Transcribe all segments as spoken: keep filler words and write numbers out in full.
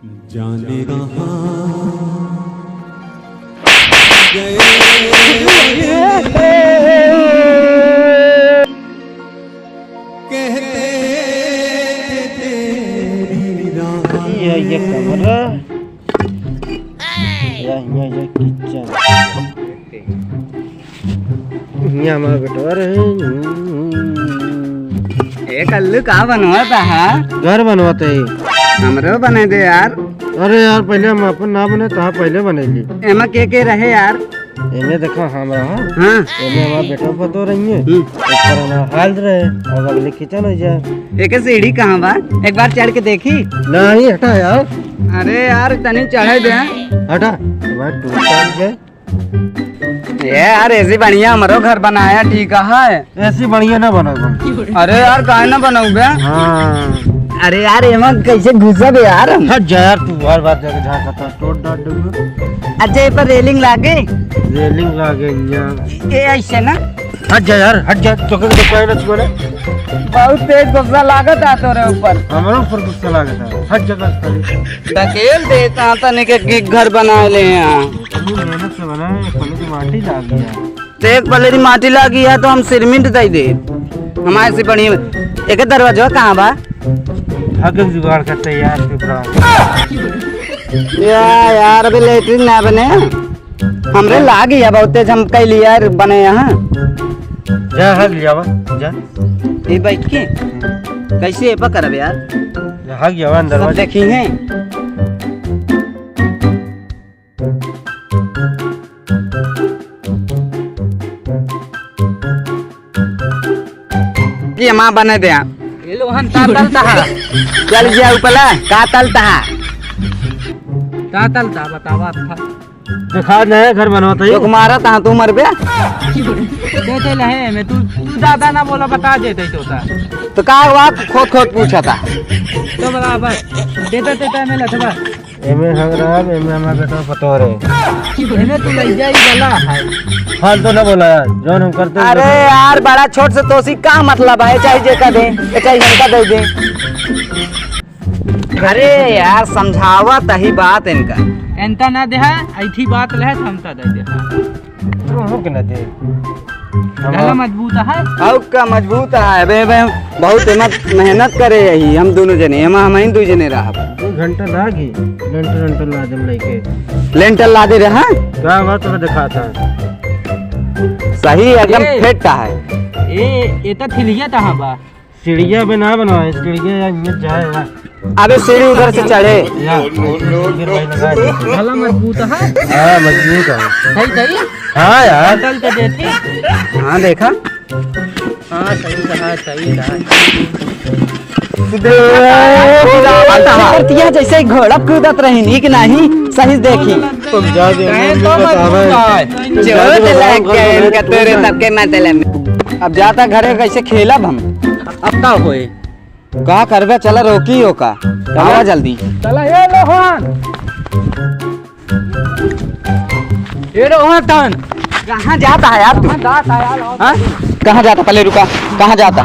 जाने कहाँ गए थे, कहते थे तेरी राह ये, ये में। कमरा। या, या, या किचन। हियाँ हमार बेटवा रहे। ए कल्लू, का बनवाता है? घर बनवाते ही। हमरो बने दे यार। अरे यार, पहले हम अपन ना बने, तहाँ पहले बने ली। एमा के के रहे यार? एमे देखा, हम रहा। हाँ। एमे हमार बेटवा पतो रही है। हम्म। ऊपर हमार हाल रहे, और अगले किचन हो जाए। एके सीढ़ी कहाँ बा? एक बार चढ़ के देखी। नहीं, हटा यार। अरे यार, तनी चढ़े दे। हटा, हमार टूट जाए। ए यार, ऐसी बढ़िया हमरो घर बनाया, ठीक है। ऐसी बढ़िया ना बनाओ। अरे यार, काहे ना बनाऊ बे? हाँ। अरे यार, एमा कैसे घुसब यार हम? हट जा यार, तू हर बार जाके झांकता, तोड़ डाल दूंगा। अच्छा, ए पर रेलिंग लागे? रेलिंग लागे यहाँ। ए, ऐसे ना? हट जा यार, हट जा, तो के तो कोई ना छुआ ना। बहुत तेज गुस्सा लागत है तोरे ऊपर। हमारे ऊपर गुस्सा लागत है, हट जा बस खाली। ढकेल देता तनिक कि घर बना ले यहाँ। इतनी मेहनत से बनाए, पहले तो माटी डाल दिया। तो एक पलेरी माटी लागी है तो हम सिरमिंट दे दे। हमारे से बढ़िया। एक दरवाजा कहाँ बा? हगल जुगाड़ करते यार, चुप रहो। या यार, अभी लेटरिन ना बने। हमरे लागी है बहुत तेज, हम कैली यार बने यहाँ। जा हग लियावा, जा। ये बैठ के कैसे एपा करब यार? जा हग लियावा, अंदर सब बा। देखी हैं। ये माँ बने दे। ये लोहन तातल तहा। चल गया ऊपला, का तल तहा? का तल तहा बतावा था। देखा नया घर बनवाता ही। तो मारा तहा तू मर बे। देते लहे में तू, तू ज्यादा ना बोला, बता देते तो था। तो का हुआ, खोद खोद पूछा था। तो बराबर देते देते में लथवा। एमे हम रहब, एमे हमार बेटा पतोह रहे। एमे तू लइका ही वाला है। फालतू ना बोला यार, जौन हम करते हैं अरे वैसे। यार, बड़ा छोट से तोसी का मतलब है, चाहे जेका दे, चाहे इनका दे दे। अरे यार, समझावा तही बात इनका। एनता ना दे है, ऐठी बात लहे, थमता दे दे। तू हो के ना दे। हम गला मजबूत है। अउ का मजबूत है? अबे, अबे, बहुत एमा मेहनत करे यही, हम दोनों जने, एमा हम ही दू जने रहब। दो घंटा लागी, लेंटर वेंटर ला देम लइके। लेंटर ला दे रहा? का बात तो दिखाता। सही, एकदम ए। फिट है। ए, ए तो थिलिया तहाँ बा। सीढ़िया पे ना बनवाए, सीढ़िया यार, ये जाए यार। अबे सीढ़ी उधर से चढ़े। यार, ये भाई लगा दे। गला मजबूत है। हाँ, मजबूत है। सही, सही। हाँ यार। तल तो देती। हाँ, देखा। हाँ, सही कहा, सही कहा। करतिया जैसे घोड़ा कूदत रही, नीक नाही, सही देखी। तुम जा दे, कहे मम्मी तो मत बतावे। बतावे। चोट लग गए इनका, तोरे सबके मतलब में। अब जाता घरे, कैसे खेलब हम? अब का होए? का करबे? चला रोकी हो का? चला। आवा जल्दी। चला, ए लोहन। ए रोहन तन। कहाँ जाता है यार तू? कहाँ जाता है यार? हाँ? कहाँ जाता? पहले रुका। कहाँ जाता?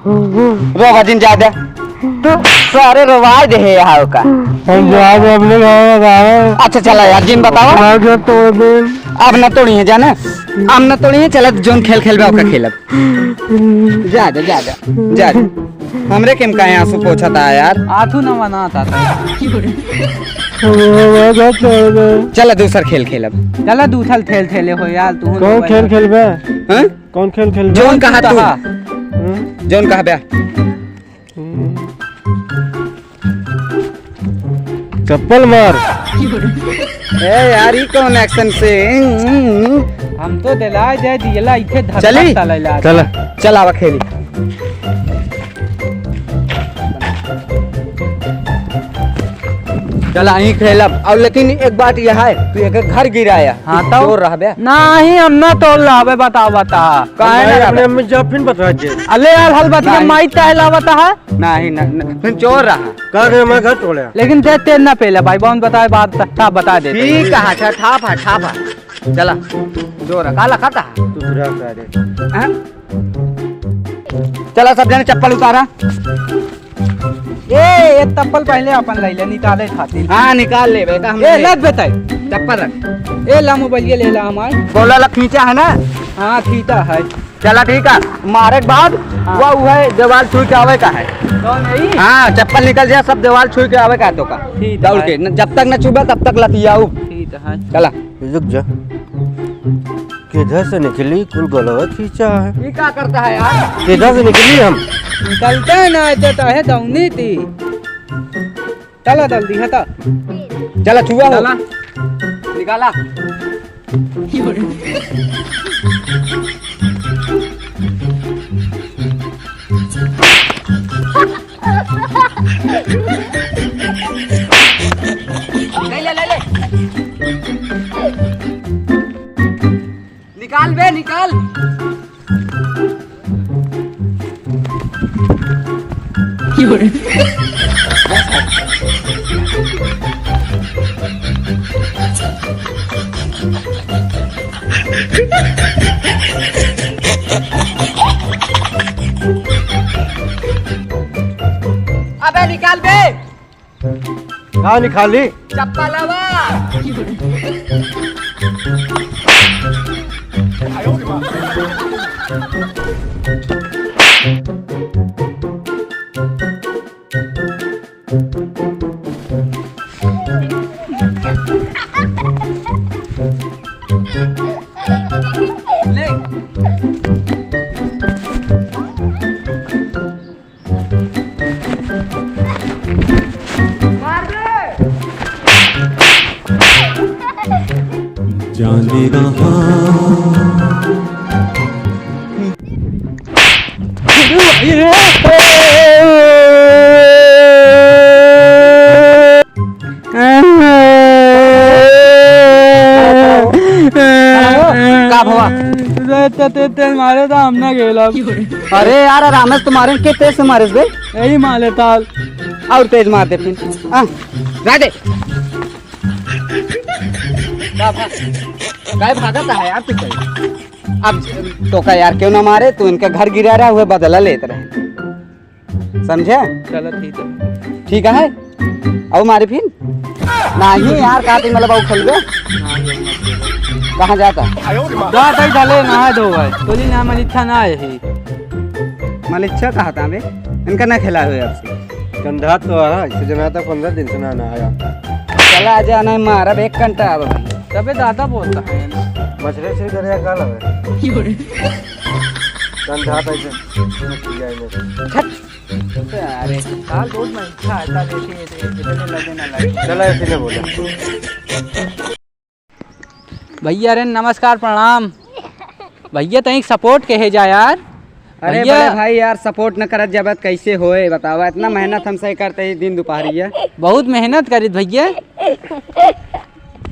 रोवा जिन जा दे। तो सारे रोवाए दे है यहाँ का। हम जा दे अपने गाँव में गाँव। अच्छा चला यार, जिन बताओ। गाँव के तोड़ दे। अब न तोड़ी है जाना। अब न तोड़ी है, चला जोन खेल खेलबे ओका खेलब। जा दे, जा दे, जा दे। हमरे केम काहे आंसू पोछता है यार? आथू न मना था। चला दूसर खेल खेलब। चला दूसर खेल खेले हो यार, तू कौन खेल खेलबे? हैं? कौन खेल खेलबे? जोन कहा तू? हाँ? जोन कहा बे? चप्पल मार। ए यार, ई कौन एक्शन से? हम तो दिला जाए दियला, इथे धक्का चली? चला ला। चला। चल आवा खेली। चल, अहीं खेलब। और लेकिन एक बात यह है, तू एक घर गिराया, हाँ, तू तो? चोर रहबे। नहीं, हम ना तोड़ रहबे, बता, बता। काहे ना भाई, रहबे? अपने अम्मी जब फिर बता दे। अले यार, हल बतिया नहीं। माई तहलावत है। नहीं, नहीं, नहीं, फिर चोर रहा। का रे, मैं घर तोड़े। लेकिन दे तेल ना पहले भाई, बहन बताए बात, ता बता दे। ठीक है, अच्छा, ठाप है, ठाप है। चला, चोर है, काला खाता है। तू बुरा कह दे। हैं? चला, सब जने चप्पल उतारा। ए, एक चप्पल पहले अपन ले ले, निकाले खातिर। हाँ, निकाल ले बे, का हम ए, ले। लग बेटा। चप्पल रख। ए, ला मोबाइल ये ले ला हमार। बोला ला खींचा है ना? हाँ, खींचा है। चला ठीक है, मारे के बाद हाँ। वो उहे देवाल छुई के आवे का है। कौन है ई? हाँ, चप्पल निकल जाए, सब देवाल छुई के आवे का है तो का। ठीक दौड़ है। के, न, जब तक न छुबे तब तक लतियाऊ। ठीक है। चला। रुक जा। किधर से निकली? कुल गलवा खींचा है। ये क्या करता है यार? किधर से निकली हम? निकलते ना आते तो है दौनी थी। चला जल्दी हटा। चला छुआ हो। चला। निकाला। ले ले ले ले। निकाल बे, निकाल। अबे निकाल बे। का निकाली? चप्पलवा। ले। जाने कहाँ। का भवा? ते, ते, ते, ते मारे तो हम ना गेला। अरे यार, रामेश तुम्हारे के तेज से मारे बे? यही माले ताल। और तेज मार दे फिर। हाँ, जा दे। का भा-, काय भागत है यार तू कहीं? अब तो का यार क्यों ना मारे, तू इनका घर गिरा रहा हुआ बदला लेत रहे। समझे? चलो ठीक है। ठीक है? अउ मारे फिन? नहीं यार, का ती मतलब अउ खेलबे? कहाँ जाता? जाता ही डाले, नहा धो भाई। तोली ना, मलिच्छा ना आए ही। मलिच्छा कहा था बे? इनका ना खेला हुए आपसे। कंधा तो है, इसे जना था पंद्रह दिन से ना, ना आया। चला आजा, नहीं मारा बे, एक घंटा अब। तबे दादा बोलता है। मछली से करे का लगे? कंधा था इसे, मछली आए में। छट। अरे, साल बहुत महंगा है, साल ऐसे, ऐसे, इतने लगे ना लगे। चला, ऐसे ना बोला। भैया रे, नमस्कार, प्रणाम। भैया, तनिक support कहे जा यार। अरे भैया। बड़े भाई यार, support न करत जब कैसे होए बतावा? इतना मेहनत हम सही करते ही दिन दुपहरिया। बहुत मेहनत करित भैया।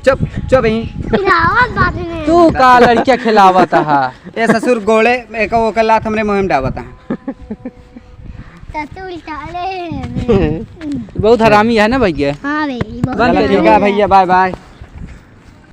चुप, चुप ही। खिलावत बाटे ने। तू का लड़किया खिलावत हा? ए ससुर गोड़े, एक ओकर लात हमरे मुंह में डावत हा। ससुर उल्टा ले। बहुत हरामी है ना भैया? हाँ भाई, बहुत चलो ठीक है हरामी है। भैया, bye bye।